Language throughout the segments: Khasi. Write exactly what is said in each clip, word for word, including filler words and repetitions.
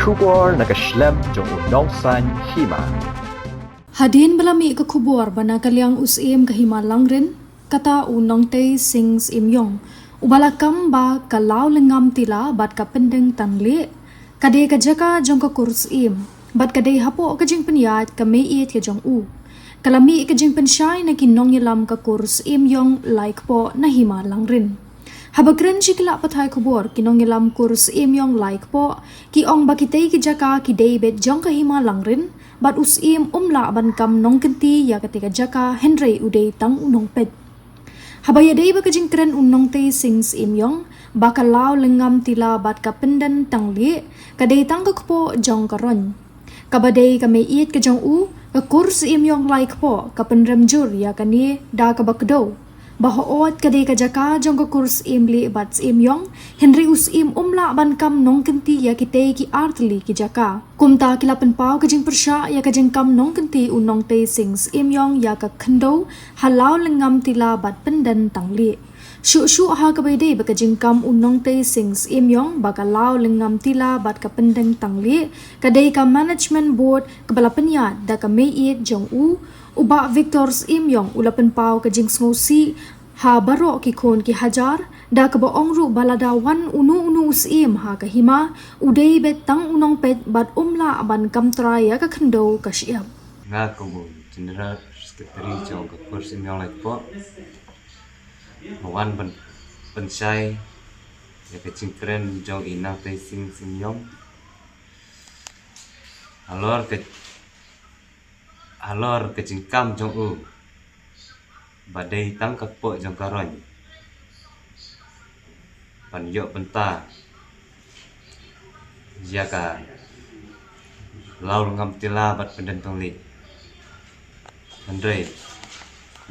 Khubor na ka shlem jong u nongsaiñ hima. Hadien ba la mih ka khubor ba na ka liang u Syiem ka Hima Langrin, kata u Nongtei Sing Syiemiong, uba la kam ba ka Lawlyngngam Tila bad ka Pyndengtanglieh, ka dei ka jaka jong ka kur Syiem, bad ka dei hapoh ka jingpynïaid ka meiieit ka jong u. Ka la mih ka jingpynshai na ki nongïalam ka kur Syiemiong Laikpoh na Hima Langrin. Haba kren sha ki lad pathai khubor, ki nongïalam kur Syiemiong Laikpoh ki ong ba kitei ki jaka ki dei beit jong ka Hima Langrin, bad u Syiem um lah ban kam nongkynti ïa katei ka jaka hynrei u dei tang u nongpeit. Haba ïadei bad ka jingkren u Nongtei Sing Syiemiong ba ka Lawlyngngam Tila bad ka Pyndengtanglieh ka dei tang ka kpoh jong ka Roñ, kaba dei ka meiieit ka jong u, ka kur Syiemiong Laikpoh ka pynrem jur ïa kane da kaba kdew ba hooid ka dei ka jaka jong ka kur Syiemlieh bad Syiemiong, hynrei u Syiem um lah ban kam nongkynti ïa kitei ki artylli ki jaka. Kumta ki la pynpaw ka jingpyrshah ïa ka jingkam nongkynti u Nongtei Sing Syiemiong ïa ka khyndew ha Lawlyngngam Tila bad Pyndengtanglieh. Shuh shuh ha kaba ïadei bad ka jingkam u Nongtei Sing Syiemiong ba ka Lawlyngngam Tila bad ka Pyndengtanglieh ka dei ka management board kaba la pynïaid da ka meiieit jong u, u Bah Victor Syiemiong u la pynpaw ka jingsngewsih ha baroh ki khun ki hajar, da kaba ong ruh ba lada wan uno uno u Syiem ha ka hima, u dei beit tang u nongpeit bad um lah ban kam trai ïa ka khyndew ka shyiap. Nga kum u General Secretary jong ka kur Syiemiong Laikpoh, nga wan ban pynshai ïa ka jingkren jong i Nongtei Sing Syiemiong halor ka, halor ka jingkam jong u ba dei tang ka kpoh jong ka Roñ ban ïoh bynta ïa ka Lawlyngngam Tila bad Pyndengtanglieh. Hynrei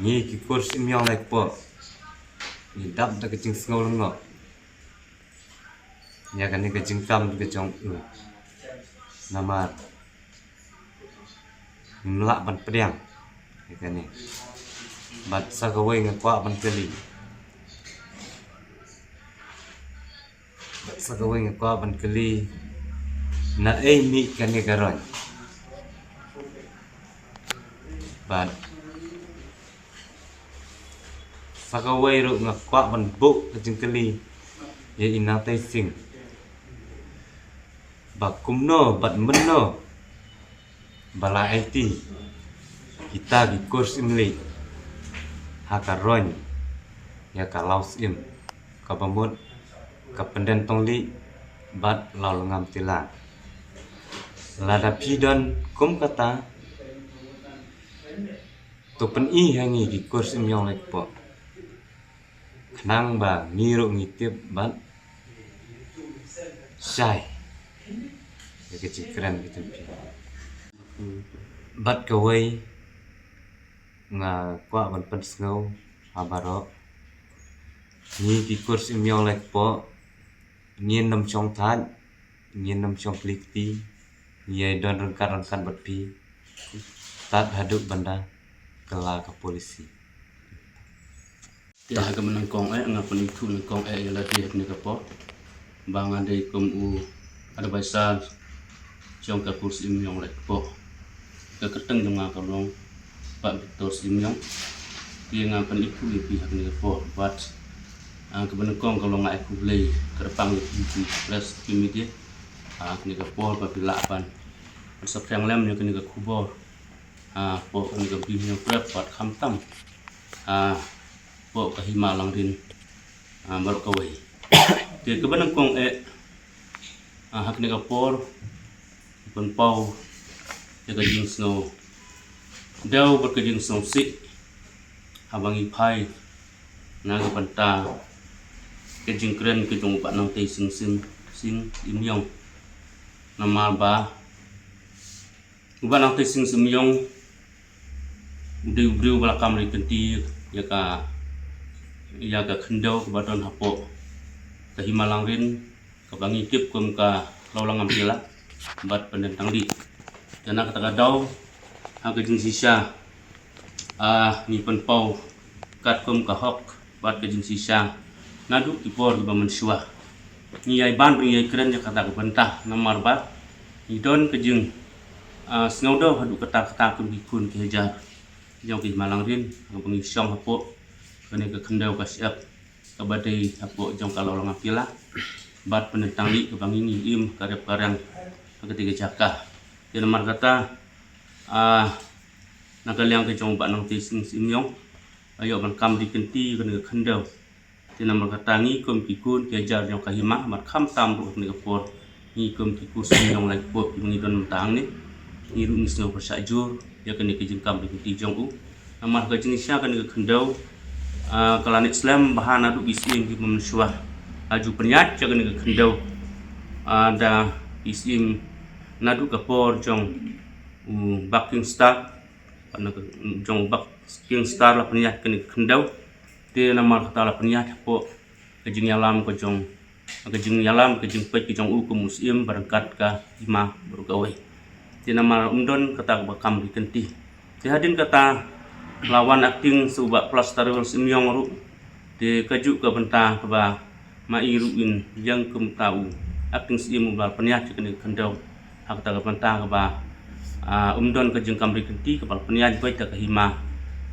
ngi ki kur Syiemiong Laikpoh ngi dap da ka jingsngew lyngngoh ïa kane ka jingkam ka jong u. Namar ngim lah ban pdiang ïa kane. Bad sa kawei nga kwah ban kylli. Bad sa kawei nga kwah ban kylli, naei mih kane ka Roñ? Bad sa kawei ruh nga kwah ban buh ka jingkylli ïa i Nongtei Sing ba kumno bad mynno ba la aiti kita ki kur Syiemlieh ha ka Roñ ïa ka Lawsyiem, kaba mut ka Pyndengtanglieh bad Lawlyngngam Tila. Lada phi don kum kata, to pyni ha ngi ki kur Syiemiong Laikpoh, khnang ba ngi ruh ngi tip bad shai ïa ka jingkren ka jong phi. Bad kawei nga kwah ban pynsngew ha baroh, ngi ki kur Syiemiong Laikpoh ngin nym shong thait, ngin nym shong kli kti, ngi ïai don ryngkat ryngkat bad phi tad haduh ban da kylla ka policy. Te ha kaba nyngkong eh nga pynithuh nyngkong eh ïa lade ha kane ka por ba nga dei kum u advisor jong ka kur Syiemiong Laikpoh. Ka kyrteng jong nga ka long Bah Victor Syiemiong. Te nga pynithuh ïa phi ha kane ka por bad, ah, kaba nyngkong ka long nga ai khublei kyrpang ïa phi ki press, ki media, ah, ha kane ka por ba phi lah ban saphriang lem ïa kane ka khubor, ah, hapoh kane ka Bri Hynñiewtrep bad khamtam, ah, hapoh ka Hima Langrin, ah, baroh kawei. Te kaba nyngkong eh, ah, ha kane ka por pynpaw ïa ka jingsngew dew bad ka jingsngewsih haba ngi phai na ka bynta ka jingkren ka jong u Bah Nongtei Sing Sing Syiemiong. Namar ba u Bah Nongtei Sing Syiemiong u dei u briew ba la kam ri kynti ïa ka, ïa ka khyndew kaba don hapoh ka Hima Langrin, kaba ngi tip kum ka Lawlyngngam Tila bad Pyndengtanglieh. Te na kata ka daw, ha ka jingshisha, ah, ngi pynpaw katkum ka hok bad ka jingshisha naduh ki por kiba mynshuwa. Ngi ïai ban ba ngi ïai kren ïa kata ka bynta namar ba Ngi don ka jing, ah, sngewdor haduh katta katta kum ki khun ki hajar jong ka Hima Langrin, haba ngi shong hapoh kane ka khyndew ka shyiap kaba dei hapoh jong ka Lawlangampila bad Pyndentanglih kaba ngi ngi im ka rep ka reng ha katei ka jaka. Te namar kata, ah, na ka liang ka jong u Bah Nangtei Sing Syiem Ïong, ba ïoh ban kam ri kynti kane ka khyndew. Te namar kata ngi kum ki khun ki hajar jong ka Hima, bad khamtam ruh ha kane ka por ngi kum ki kur Syiem Ïong Laitkpoh kiba ngi don mynta hangne, ngi ruh ngi sngew pyrshah jur ïa kane ka jingkam ri kynti jong u. Namar ka jingshisha kane ka khyndew, ah, ka la neh slem bha naduh ki syiem kiba mynshuwa. La ju pynïaid ïa kane ka khyndew, ah, da ki syiem naduh ka por jong u Bah King Star, jong u Bah King Star la pynïaid kane ka khyndew. Te namar kata la pynïaid hapoh ka jingïalam ka jong, ka jingïalam ka jingpeit ka jong u kum u Syiem ba ryngkat ka Hima baroh kawei. Te namar ym don kata kaba kam ri kynti. Te hadien kata la wan acting sa u Bah Plaster Syiem Ïong ruh. Te kajuh ka bynta kaba ma i ruh in ïeng kum uta u acting syiem uba la pynïaid ïa kane ka khyndew ha kata ka bynta kaba, ah, ym don ka jingkam ri kynti, kaba la pynïaid beit da ka Hima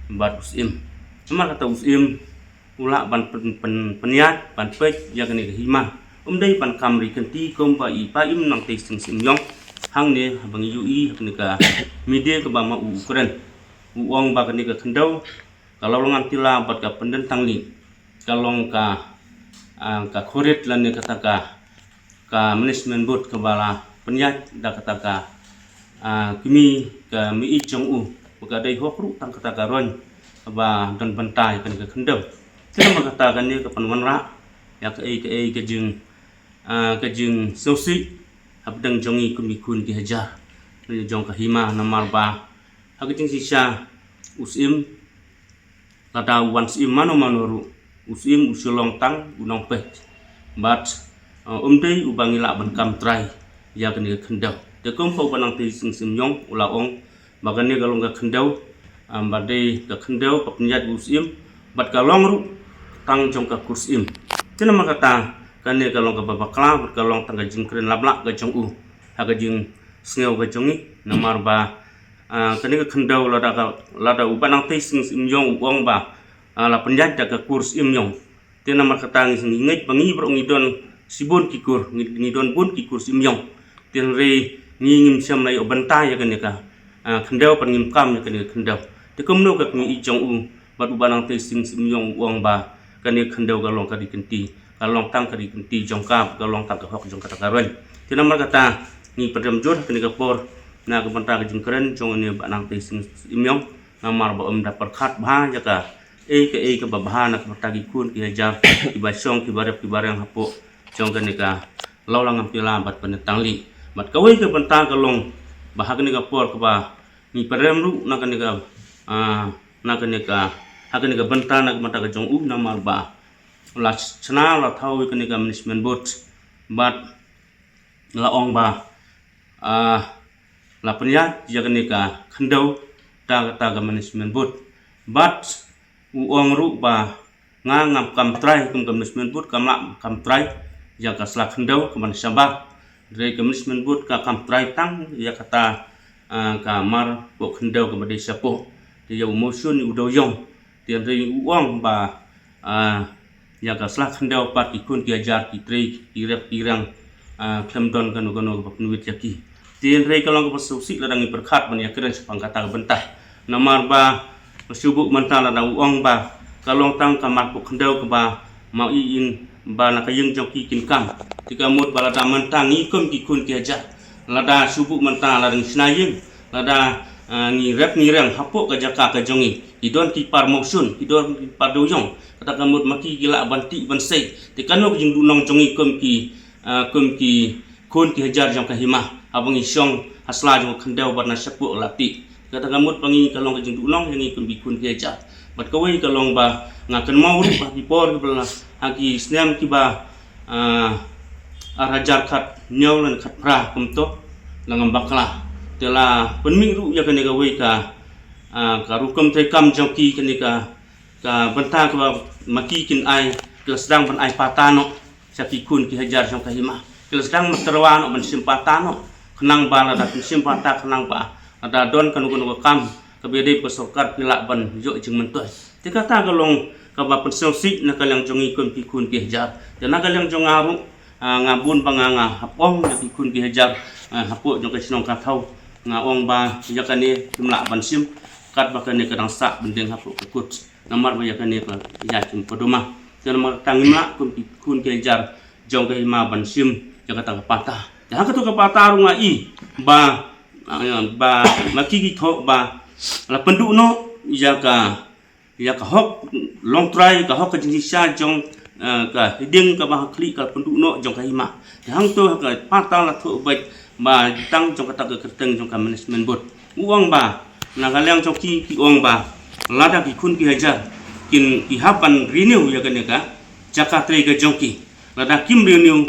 bad u Syiem. Namar kata u Syiem u lah ban pyn, pyn, pynïaid ban peit ïa kane ka Hima. Ym dei ban kam ri kynti kumba i Bah Nangtei Sing Syiem Ïong. Hangne haba ngi ïohi ha kane ka media kaba ma u u kren, u ong ba kane ka khyndew ka Lawlangampila bad ka Pyndentanglih ka long ka, ah, ka khurit lane kata ka, ka management board kaba la pynïaid da kata ka, ah, kmie ka mei jong u, ba ka dei hok ruh tang kata ka roiñ kaba don bynta ïa kane ka khyndew. Te namar kata kane ka pynwanrah ïa kaei kaei ka jing, ah, ka jingsngewsih hapdeng jong ngi kum ki khun ki hajar jong ka Hima, namar ba ha ka jingshisha u Syiem, lada u wan Syiem mano mano ruh, u Syiem u shu long tang u nongpeit. Bad, uh, ym dei uba ngi lah ban kam trai ïa kane ka khyndew. Te kumba u Bah Nangtei Sing Syiem Ïong u la ong ba kane ka long ka khyndew, um, ba dei ka khyndew ka pynïaid u Syiem bad ka long ruh tang jong ka kur Syiem. Te namar kata kane ka long kaba bakla bad ka long tang ka jingkren lap lah ka jong u ha ka jingsngew ka jong ngi, namar ba, ah, kane ka khyndew lada ka, lada u Bah Nangtei Sing Syiem Ïong u ong ba, ah, la pynïaid da ka kur Syiem Ïong. Te namar kata ngi, ngi ngeit ba ngi baroh ngi don shibun ki kur, ngi, ngi don bun ki kur Syiem Ïong. Te hynrei ngi ngim shym la ïoh bynta ïa kane ka, ah, khyndew, pat ngim kam ïa kane ka khyndew. Te kumno ka kmie jong u bad u Bah Nangtei Sing Syiem Ïong u ong ba kane ka khyndew ka long ka ri kynti, ka long tang ka ri kynti jong ka, ka long tang ka hok jong kata ka roiñ. Te namar kata ngi pynrem jur ha kane ka por na ka bynta ka jingkren jong une u Bah Nangtei Sing Syiem Ïong, namar ba um da pyrkhat bha ïa kaei kaei kaba bha na ka bynta ki khun ki hajar kiba shong kiba rep kiba reng hapoh jong kane ka Lawlangampila bad Pyndentanglih. Bad kawei ka bynta ka long ba ha kane ka por kaba ngi pynrem ruh na kane ka, ah, na kane ka, ha kane ka bynta na ka bynta ka jong u, namar ba la shna la thaw ïa kane ka management board bad la ong ba, ah, la pynïaid ïa kane ka khyndew da kata ka management board. Bad u ong ruh ba nga ngam kam trai, kum ka management board kam lah kam trai ïa ka sla khyndew ka ban shabar. Hynrei ka management board ka kam trai tang ïa kata, ah, ka marpoh khyndew kaba dei shapoh. Te ïa u Mawshun u Dewïong, te hynrei u ong ba, ah, ïa ka sla khyndew pat ki khun ki hajar ki trei ki rep ki reng, ah, khlem don kano kano kaba pynwit ïa ki. Te hynrei ka long kaba sngewsih lada ngi pyrkhat ban ïakren shaphang kata ka bynta. Namar ba shu buh mynta lada u ong ba ka long tang ka marpoh khyndew kaba ma i in ba na ka ïing jong ki kin kam. Te ka mut ba lada mynta ngi kum ki khun ki hajar, lada shu buh mynta lada ngi shna ïing, lada, ah, ngi rep ngi reng hapoh ka jaka ka jong ngi, ki don ki par Mawshun, ki don ki par Dewïong, kata ka mut ma ki ki lah ban tih ban sei. Te kano ka jingduhnong jong ngi kum ki, ah, kum ki khun ki hajar jong ka Hima haba ngi shong ha sla jong ka khyndew bad na shapoh la tih. Kata ka mut ba ngi ka long ka jingduhnong ïa ngi kum ki khun ki hajar. Bad kawei ka long ba nga kynmaw ruh ha ki por kiba la, ha ki snem kiba, ah, ar hajar khathynñiew lane khatphra kumto, la ngam bakla. Te la pynmih ruh ïa kane kawei ka, ah, ka rukom treikam jong ki, kane ka, ka bynta kaba ma ki kin ai, ki la sdang ban ai pata noh sha ki khun ki hajar jong ka Hima. Ki la sdang ban tyrwa noh ban shim pata noh khnang ba lada pynshim bynta, khnang ba lada don kano kano ka kam kaba ïadei bad ka sorkar phi lah ban ïoh jingmyntoi. Te kata ka long kaba pynsngewsih na ka liang jong ngi kum ki khun ki hajar. Te na ka liang jong nga ruh, ah, nga bun ba nga, nga hap ong ïa ki khun ki hajar, ah, hapoh jong ka shnong ka thaw, nga ong ba ïa kane kim lah ban shim katba kane ka dang sah bynta hapoh ka kut. Namar ba ïa kane ka ïa kim ka duma. Te namar kata ngim lah kum ki khun ki hajar jong ka hima ban shim ïa kata ka pata. Te ha kata ka pata ruh nga i ba, ah, ba ma ki ki thoh ba la pynduh noh ïa ka, ïa ka hok longtrai, ka hok ka jingshisha jong, ah, ka hiding kaba ha khlieh ka la pynduh noh jong ka hima. Te hangto ha ka pata la thoh beit ba tang jong kata ka kyrteng jong ka management board. U ong ba na ka liang jong ki, ki ong ba lada ki khun ki hajar kin, ki hap ban renew ïa kane ka jaka trei ka jong ki. Lada kim renew,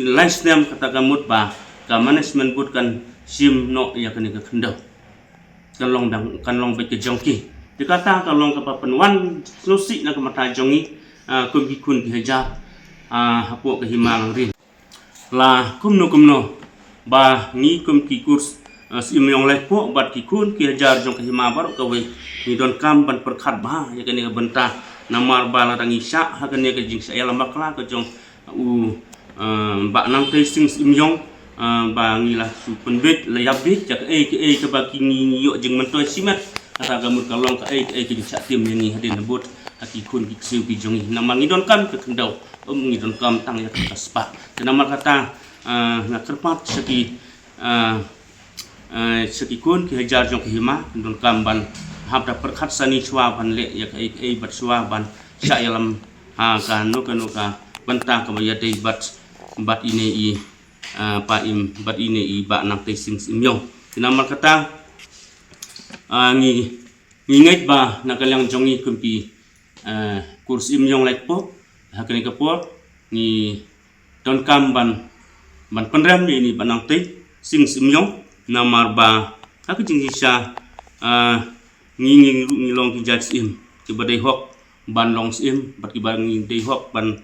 lai snem kata ka mut ba ka management board kan shim noh ïa kane ka khyndew. Kan long dang, kan long beit ka jong ki. Te kata ka long kaba pynwan sngewsih na ka bynta jong ngi, ah, kum ki khun ki hajar, ah, hapoh ka hima Langrin. La kumno kumno ba ngi kum ki kur, eh, Syiem Ïong Laipoh bad ki khun ki hajar jong ka hima baroh kawei ngi donkam ban pyrkhat bha ïa kane ka bynta. Namar ba lada ngi shah ha kane ka jingshah ïalam bakla ka jong u, eh, Bah Nangtei Sing Syiem Ïong, eh, ba ngi la shu pynbeit, la ïa beit ïa kaei kaei kaba ki ngi, ngi ïoh jingmyntoi shimet. Kata ka mut ka long kaei kaei ka jingshah tim ïa ngi hadien habud ha ki khun ki ksiew ki jong ngi. Namar ngi donkam ka khyndew, ym ngi donkam tang ïa ka spah. Te namar kata, ah, nga kyrpad sha ki, ah, ah, sha ki khun ki hajar jong ka hima, donkam ban hap da pyrkhat sani shuwa ban leh ïa kaei kaei bad shuwa ban shah ïalam ha kano kano ka bynta kaba ïadei bad, bad ine i, ah, Pa Im, bad ine i Bah Nangtei Sing Syiem Ïong. Te namar kata, ah, ngi, ngi ngeit ba na ka liang jong ngi kum ki, eh, kur Syiem Ïong Laipoh ha kane ka por ngi donkam ban, ban pynrem ïa ine i Bah Nangtei Sing Syiem Ïong. Namar ba ha ka jingshisha, eh, ngi, ngi, ngi long ki jait syiem kiba dei hok ban long syiem bad kiba ngi dei hok ban,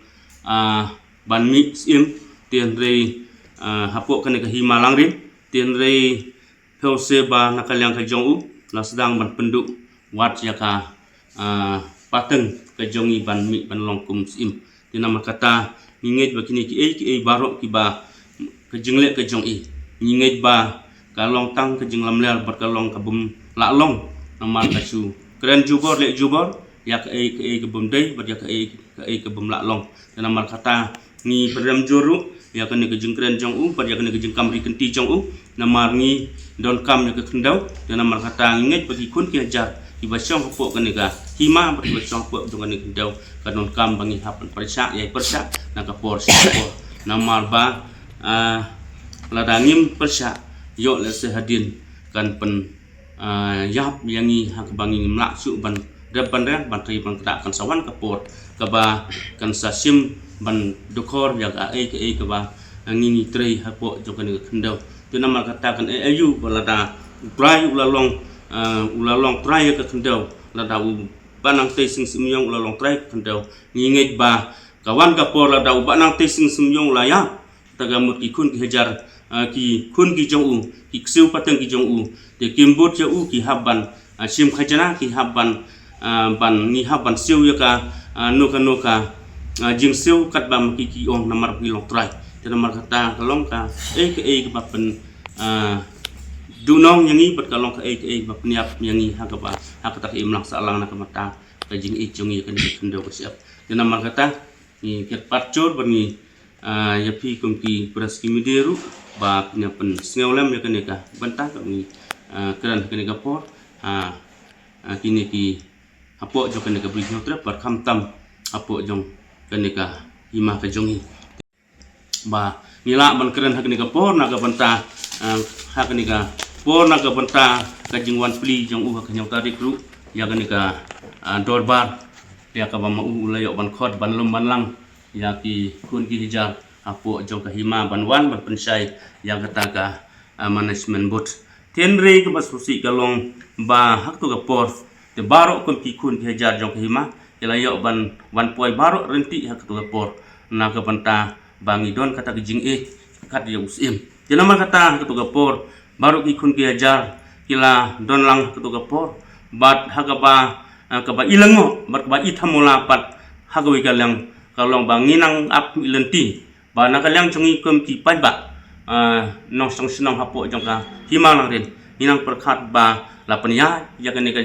ah, ban mih syiem. Te hynrei, ah, hapoh kane ka hima Langrin, te hynrei phew se ba na ka liang ka jong u la sdang ban pynduh wat ïa ka, ah, pateng ka jong i ban mih ban long kum syiem. Te namar kata ngi ngeit ba kine kiei kiei baroh kiba ka jingleh ka jong i, ngi ngeit ba ka long tang ka jinglamler bad ka long ka bym lah long. Namar ka shu kren jubor leh jubor ïa kaei kaei ka bym dei bad ïa kaei kaei ka bym lah long. Te namar kata ngi pynrem jur ruh ïa kane ka jingkren jong u bad ïa kane ka jingkam ri kynti jong u. Namar ngi donkam ïa ka khyndew. Te namar kata ngi ngeit ba ki khun ki hajar kiba shong hapoh kane ka hima bad kiba shong hapoh jong kane ka khyndew ka donkam ba ngi hap ban pyrshah ïa i pyrshah na ka por sha ka por. Namar ba, ah, lada ngim pyrshah ïoh lehse hadien kan pyn ah, ïap ïa ngi ha kaba ngim lah shuh ban rep ban rep ban trei ban kdang kan sa wan ka por kaba kan sa shim ban dkhot ïa kaei kaei kaba, ah, ngi ngi trei hapoh jong kane ka khyndew. Te namar kata kan ïa aïu ba lada u trai u la long, ah, u la long trai ïa ka khyndew, lada u Bah Nangtei Sing Syiem Ïong u la long trai ka khyndew, ngi ngeit ba ka wan ka por lada u Bah Nangtei Sing Syiem Ïong u la ïap, ta ka mut ki khun ki hajar, ah, ki khun ki jong u, ki ksiew pateng ki jong u, te kim bud ïa u ki hap ban, ah, shim khajna, ki hap ban, ah, ban ngi hap ban siew ïa ka, ah, no ka no ka, ah, jingsiew katba ma ki ki ong namar ki long trai. Te namar kata ka long kaei kaei kaba pyn, ah, duhnong ïa ngi bad ka long kaei kaei kaba pynïap ïa ngi ha kaba, ha kata ka imlang sahlang na ka bynta ka jingïeit jong ngi ïa kane ka khyndew ka shyiap. Te namar kata ngi kyrpad jur bad ngi, ah, ïa phi kum ki press ki media ruh ba phin ïa pynsngew lem ïa kane ka bynta kaba ngi, ah, kren ha kane ka por, ah, ah, kine ki hapoh jong kane ka Bri Hynñiewtrep bad khamtam hapoh jong kane ka hima ka jong ngi. Ba ngi lah ban kren ha kane ka por na ka bynta, ah, ha kane ka por na ka bynta ka jingwan plie jong u ha ka hynñiew tarik ruh ïa kane ka, ah, dorbar ïa kaba ma u u la ïoh ban khot ban lum ban lang ïa ki khun ki hajar hapoh jong ka hima ban wan ban pynshai ïa kata ka, ah, management board. Te hynrei kaba sngewsih ka long ba ha kato ka por te baroh kum ki khun ki hajar jong ka hima ki la ïoh ban wan poi baroh ryntih ha kato ka por na ka bynta ba ngi don kata ka jingïeit kat ïa u syiem. Te namar kata ha kato ka por baroh ki khun ki hajar ki la don lang ha kato ka por, bad ha kaba, ah, kaba i lyngngoh bad kaba i thamola pat ha kawei ka liang ka long ba ngi nang ap khmih lynti ba na ka liang jong ngi kum ki paidbah, ah, nongshong shnong hapoh jong ka Hima Langrin, ngi nang pyrkhat ba la pynïaid ïa kane ka,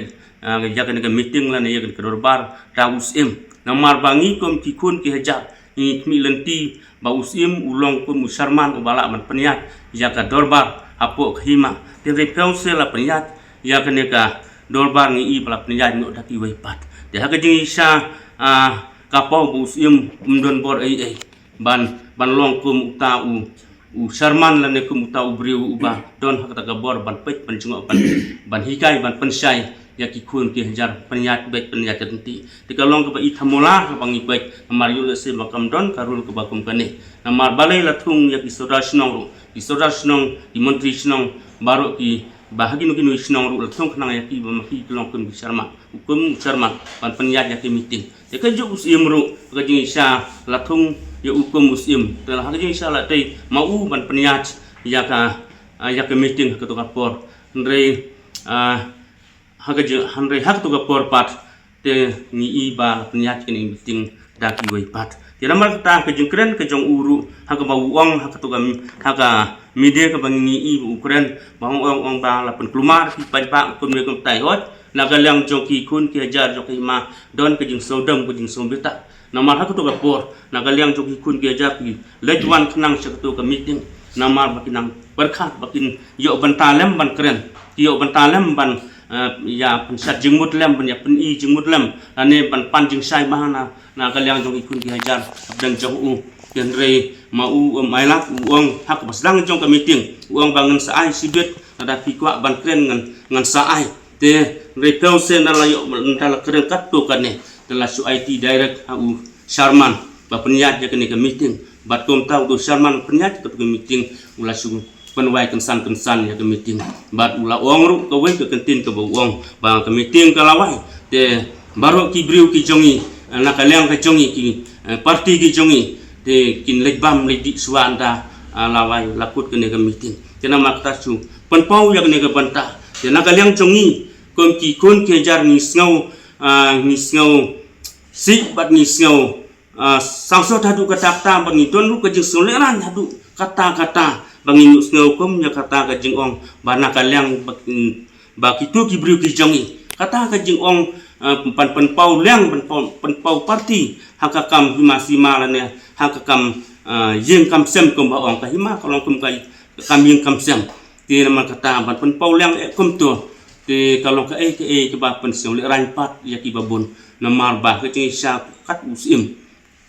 ah, ïa kane ka meeting lane ïa kane ka dorbar da u Syiem. Namar ba ngi kum ki khun ki hajar ngi khmih lynti ba u Syiem u long kum u chairman uba lah ban pynïaid ïa ka dorbar hapoh ka hima. Te hynrei phi ong se la pynïaid ïa kane ka dorbar, ngi i ba la pynïaid noh da kiwei pat. Te ha ka jingshisha, ah, ka paw ba u Syiem um don bor ei ei ban, ban long kum uta u, u chairman lane kum uta u briew uba don ha kata ka bor ban peit, ban jngoh, ban, ban hikai, ban pynshai ïa ki khun ki hajar, pynïaid beit, pynïaid ryntih. Te ka long kaba i thamola kaba ngi peit, namar ïoh lehse ba kam don ka rule kaba kum kane. Namar balei la thung ïa ki sordar shnong ruh, ki sordar shnong, ki montri shnong, baroh ki ba ha kino kino ki shnong ruh la thung khnang ïa ki ba ma ki ki long kum ki chairman, u kum u chairman ban pynïaid ïa ki meeting. Te kajuh u Syiem ruh ha ka jingshisha la thung ïa u kum u Syiem. Te ha ka jingshisha la dei ma u ban pynïaid ïa ka, ah, ïa ka meeting ha kato ka por. Hynrei, ah, ha ka jing, hynrei ha kato ka por pat te ngi i ba la pynïaid kane ka meeting da kiwei pat. Te namar kata ha ka jingkren ka jong u ruh ha kaba u ong ha kato ka, ha ka media kaba ngi i ba u kren ba ong, ong, ong ba la pynkulmar ki paidbah kum ne kum tai hoi. Na ka liang jong ki khun ki hajar jong ka hima don ka jingsngewdom, ka jingsngewbitar. Namar ha kato ka por na ka liang jong ki khun ki hajar ki leit wan khnang sha kato ka meeting. Namar ba ki nang pyrkhat ba kin ïoh bynta lem ban kren, ki ïoh bynta lem ban, eh, ïa pynshad jingmut lem, ban ïa pyni jingmut lem, lane ban pan jingshai bha na, na ka liang jong ki khun ki hajar hapdeng jong u. Hynrei ma u, um, Ailad u ong ha kaba sdang jong ka meeting u ong ba ngan sa ai shibit, lada phi kwah ban kren ngan, ngan sa ai. Te hynrei phi ong se na la ïoh, na la kren katto katne, te la shu aiti direct ha u chairman ba pynïaid ïa kane ka meeting. Bad kumta u chairman pynïaid ïa kane ka meeting u la shu pynwai kynsan kynsan ïa ka meeting. Bad u la ong ruh kawei ka kyntien kaba u ong ba ka meeting ka la wai, te baroh ki briew ki jong ngi, eh, na ka liang ka jong ngi, ki, eh, party ki jong ngi, te kin leit bam leit dih shuwa ynda, ah, la wai la kut kane ka meeting. Te namar kata shu pynpaw ïa kane ka bynta. Te na ka liang jong ngi kum ki khun ki hajar ngi sngew, ah, ngi sngew sih bad ngi sngew, ah, sangsoh haduh katta katta bad ngi don ruh ka jingsngewlehraiñ haduh katta katta ba ngi ïohsngew kum ïa kata ka jingong ba na ka liang ba, mm, ba kito ki briew ki jong ngi. Kata ka jingong, ah, ban pynpaw liang, ban pynpaw, pynpaw party ha ka kam hima sima lane ha ka kam, ah, ïing kam sem kumba ong. Ka hima ka long kum ka kam ïing kam sem. Te namar kata ban pynpaw liang eh kumto te ka long kaei kaei kaba pynsngewlehraiñ pat ïa kiba bun. Namar ba ka jingshisha kat u Syiem.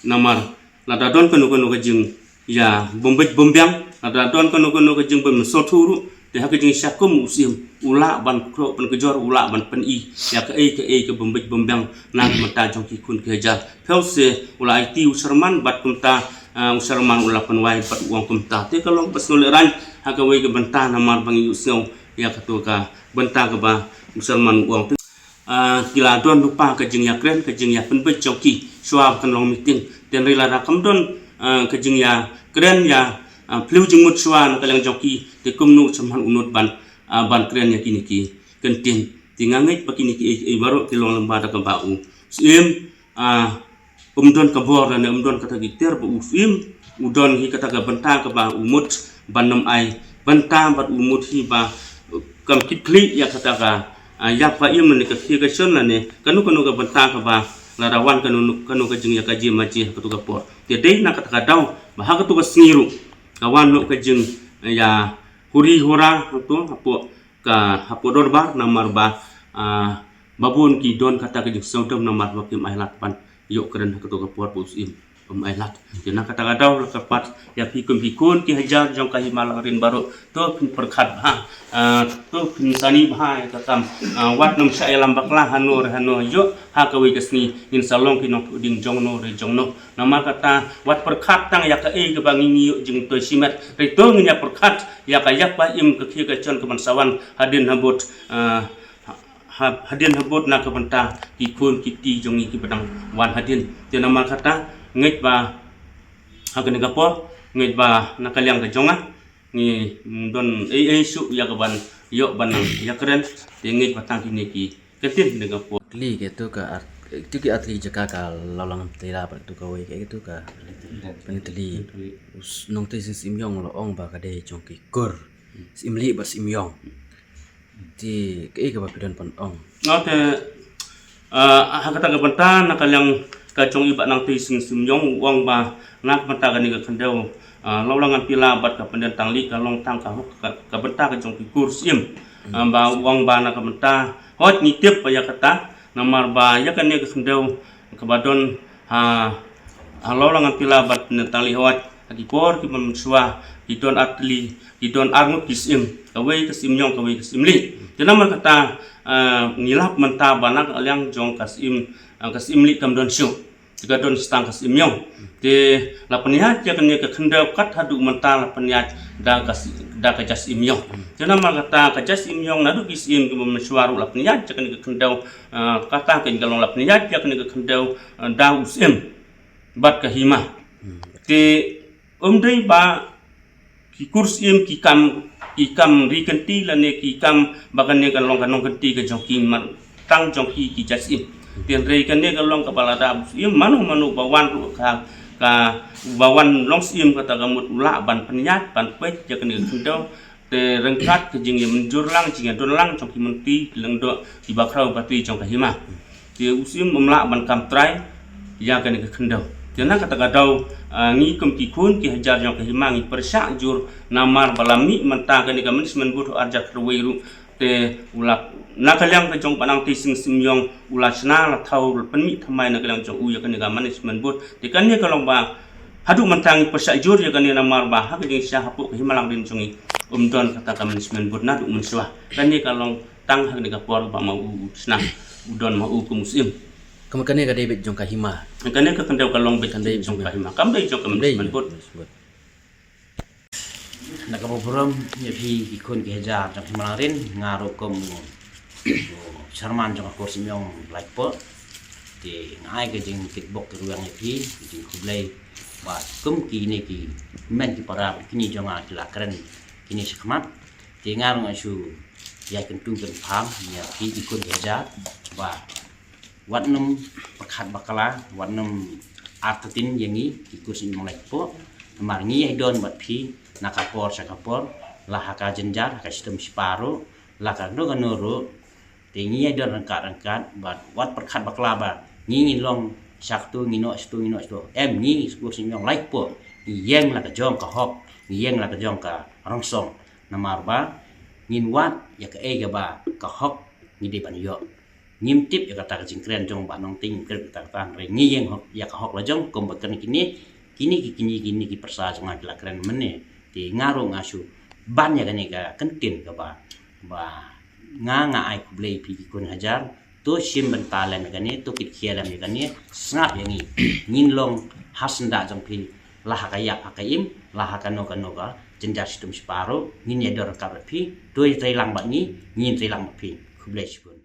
Namar lada don kano kano ka jingïabymbeit bymbiang, lada don kano kano ka jingbym sngewthuh ruh, te ha ka jingshisha kum u Syiem u lah ban khroh ban kjor, u lah ban pyni ïa kaei kaei ka bym beit bym biang na ka bynta jong ki khun ki hajar. Phi ong se u la aiti u chairman bad kumta, ah, u chairman u la pynwai bad u ong kumta. Te ka long ba sngewlehraiñ ha kawei ka bynta namar ba ngi ïohsngew ïa kato ka bynta kaba u chairman u ong. Ah, ki la don lypa ka jingïakren, ka jingïapynbeit jong ki shuwa ba kan long meeting. Te hynrei lada kam don, ah, ka jingïakren ïa, ah, phylliew jingmut shuwa na ka liang jong ki, te kumno u chairman u nud ban, ah, ban kren ïa kine ki kyntien. Te nga ngeit ba kine kiei kiei baroh ki long lyngba da kaba u Syiem, ah, um don ka bor lane um don kata ki ter ba u Syiem u don hi kata ka bynta kaba u mut ban ym ai bynta bad u mut hi ba, uh, kam kit khlieh ïa kata ka, ah, ïap ka im lane ka khie ka shon lane kano kano ka bynta kaba lada wan kano kano ka jingïakajia majia ha kato ka por. Te dei na kata ka daw ba ha kato ka sngi ruh ka wan noh ka jing, ah, ïa huri hura hato hapoh ka hapoh dorbar namar ba, ah, ba bun ki don kata ka jingsngewdom namar ba kim ailad ban ïoh kren ha kato ka por ba u Syiem um ailad. Te na kata ka daw la kyrpad ïa phi kum ki khun ki hajar jong ka Hima Langrin baroh, to phin pyrkhat bha, ah, to phin sani bha ïa ka kam, ah, wat nym shah ïalam bakla hano re hano, ïoh ha kawei ka sngi ngin sa long ki nongthoh ding jongno re jongno. Namar kata wat pyrkhat tang ïa kaei kaba ngi ngi ïoh jingtoi shimet. Hynrei to ngin ïa pyrkhat ïa ka ïap ka im ka khie ka shon kaban sa wan hadien habud, ah, ha, ha, hadien habud na ka bynta ki khun ki kti jong ngi kiba dang wan hadien. Te namar kata ngeit ba ha kane ka por ngeit ba na ka liang ka jong nga Ngi don ei ei shuh ïa ka ban ïoh ban nang ïakren, te ngeit ba tang kine ki kyntien dang ka por. Kli ke tu ka ar-, tu ki artylli jaka ka Lawlang Pynlait bad tu kawei ke tu ka Pynityli. Nongtei Sing Syiemiong la ong ba ka dei jong ki kur Syiemlieh bad Syiemiong. Te kaei kaba phi don ban ong? Nga te, ah, ha kata ka bynta na ka liang ka jong i Bah Nangtei Sing Syiemiong u ong ba na ka bynta kane ka khyndew, ah, Lawlang Ngan Pila bad ka Pyndentanglieh ka long tang ka hok ka, ka bynta ka jong ki kur syiem. Ah, ba u ong ba na ka bynta hooid ngi tip ba ïa kata namar ba ïa kane ka khyndew kaba don ha, ha Lawlang Ngan Pila bad Pyndentanglieh hooid ha ki por kiba mynshuwa ki don artylli, ki don arngut ki syiem, kawei ka Syiemiong, kawei ka Syiemlieh. Te namar kata, ah, ngi lap mynta ba na ka liang jong ka Syiem, ah, ka Syiemlieh kam don shuh. Te ka don tang ka Syiemiong. Te la pynïaid ïa kane ka khyndew kat haduh mynta la pynïaid da ka Sy-, da ka Jait Syiemiong. Te namar kata ka Jait Syiemiong naduh ki syiem kiba mynshuwa ruh la pynïaid ïa kane ka khyndew, ah, kata ka long la pynïaid ïa kane ka khyndew, ah, da u Syiem bad ka Hima. Te ym dei ba ki kur syiem ki kam, ki kam ri kynti lane ki kam ba kane ka long ka nongkynti ka jong ki, mar tang jong ki ki jait syiem. Te hynrei kane ka long kaba lada u syiem mano mano ba wan ruh ka, ka ba wan long syiem kata ka mut u lah ban pynïaid ban peit ïa kane ka khyndew. Te ryngkat ka jingïamynjur lang, jingïadon lang jong ki myntri, ki lyngdoh, ki bakhraw batri jong ka Hima. Te u Syiem um lah ban kam trai ïa kane ka khyndew. Te na kata ka daw, ah, ngi kum ki khun ki hajar jong ka Hima ngi pyrshah jur namar ba la mih mynta kane ka management board ha arhajar khatwei ruh. Te u la, na ka liang ka jong Bah Nangtei Sing Syiemiong u la shna la thaw la pynmih thymmai na ka liang jong u ïa kane ka management board. Te kane ka long ba haduh mynta ngi pyrshah jur ïa kane namar ba ha ka jingshisha hapoh ka Hima Langrin jong ngi um don kata ka management board naduh mynshuwa. Kane ka long tang ha kane ka por ba ma u u shna u don ma u kum u Syiem. Kum kane ka dei beit jong ka Hima. Kane ka khyndew ka long beit, ka dei jong ka Hima, kam dei jong ka management board. Na kaba burom ïa phi ki khun ki hajar jong Hima Langrin, nga ruh kum u chairman jong ka kur Syiemiong Blai Kpoh. Te nga ai ka jingtip bok ki ruh ïa phi, ka jingkhublei ba kum kine ki hynmen ki para kine jong nga ki la kren kine shakhmat. Te nga ruh nga shu ïa kyntu kynpham ïa phi ki khun ki hajar ba wat nym pyrkhat bakla, wat nym artatien ïa ngi ki kur Syiemiong Blai Kpoh. Namar ngi ïa don bad phi na ka por sha ka por, la ha ka jynjar, ha ka shitom shipa ruh, la kano kano ruh. Te ngi ïa don ryngkat ryngkat bad wat pyrkhat bakla ba ngi ngin long shatu, ngi noh shatu, ngi noh shatu. Em, ngi ki kur Syiemiong Blai Kpoh ngi ïeng la ka jong ka hok, ngi ïeng la ka jong ka rongsong. Namar ba ngin wad ïa kaei kaba ka hok ngi dei ban ïoh. Ngim tip ïa kata ka jingkren jong Bah Nongtei, ngim kren kata kata, hynrei ngi ïeng hok ïa ka hok la jong kum ba kren kine, kine ki, kine kine ki pyrsa jong nga ki la kren mynne. Te nga ruh nga shu ban ïa kane ka kyntien kaba, ba nga nga ai khublei phi ki khun hajar. To shim bynta lem ïa kane, to kit khia lem ïa kane, sngap ïa ngi. Ngin long ha syndah jong phi, la ha ka ïap ha ka im, la ha kano kano ka jynjar shitom shipa ruh, ngin ïa don ryngkat bad phi. To ïa treilang bad ngi, ngin treilang bad phi. Khublei shibun.